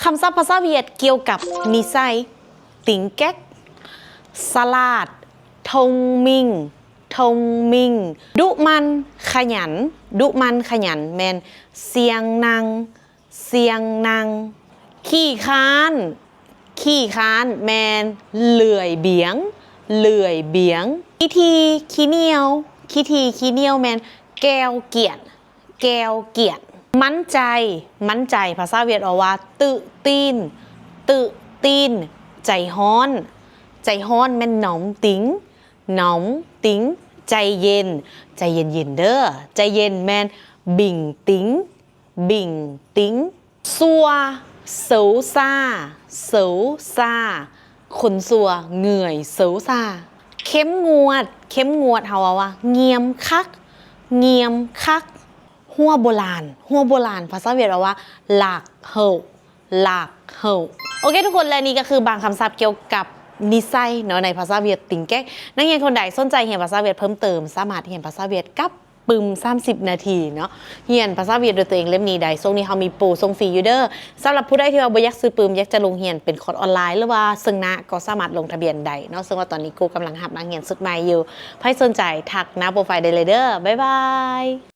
ຄຳສັບພາສາຫວຽດກ່ຽວກັບນິໄສ: ຕິງແກັກ, ສະຫຼາດ, ທົງມິງ, ທົງມິງ, ດຸໝັ່ນ, ຂະຫຍັນ, ດຸໝັ່ນຂະຫຍັນ ແມ່ນ ຊຽງນັງ, ຊຽງນັງ, ຂີ້ຄ້ານ, ຂີ້ຄ້ານ ແມ່ນ ເຫຼືອຍບຽງ, ເຫຼືອຍບຽງ, ຂີ້ຖີ່, ຂີ້ໜຽວ, ຂີ້ຖີ່, ຂີ້ໜຽວ ແມ່ນ ແກວກຽນ, ແກວກຽນ, ໝັ້ນໃຈ, ໝັ້ນໃຈ ພາສາຫວຽດເວົ້າວ່າ tự tin, tự tin, ໃຈຮ້ອນ, ໃຈຮ້ອນ ແມ່ນ nóng tính, nóng tính, ໃຈເຢັນ, ໃຈເຢັນໆເດີ້, ໃຈເຢັນ ແມ່ນ bình tĩnh, bình tĩnh, ຊົ່ວ, xấu xa, xấu xa, ຄົນຊົ່ວ, người xấu xa, ເຂັ້ມງວດ, ເຂັ້ມງວດ ເຮົາເວົ້າວ່າ ງຽມຄັກ, ງຽມຄັກ, ຫົວໂບລານ, ຫົວໂບລານ ພາສາຫວຽດເວົ້າວ່າ lạc hậu, lạc hậu. ໂອເຄທຸກຄົນ ແລະນີ້ກໍຄືບາງຄຳສັບກ່ຽວກັບນິໄສເນາະ ໃນພາສາຫວຽດ tính cách. ນັກຮຽນຄົນໃດສົນໃຈຮຽນພາສາຫວຽດເພີ່ມເຕີມ ສາມາດຮຽນພາສາຫວຽດກັບປຶ້ມ ສາມສິບນາທີເນາະ, ຮຽນພາສາຫວຽດດ້ວຍຕົວເອງເຫຼັ້ມນີ້ໄດ້. ຊ່ວງນີ້ເຮົາມີໂປສົ່ງຟຣີຢູ່ເດີ້. ສຳລັບຜູ້ໃດທີ່ວ່າບໍ່ຢາກຊື້ປຶ້ມ ຢາກຈະລົງຮຽນເປັນຄອດອອນລາຍ ຫຼືວ່າເຊິ່ງໜ້າກໍສາມາດລົງທະບຽນໄດ້ເນາະ, ເຊິ່ງວ່າຕອນນີ້ກູກຳລັງຮັບນັກຮຽນຊຸດໃໝ່ຢູ່. ໃຜສົນໃຈທັກໜ້າໂປຣໄຟໄດ້ເລີຍເດີ້. ບາຍບາຍ.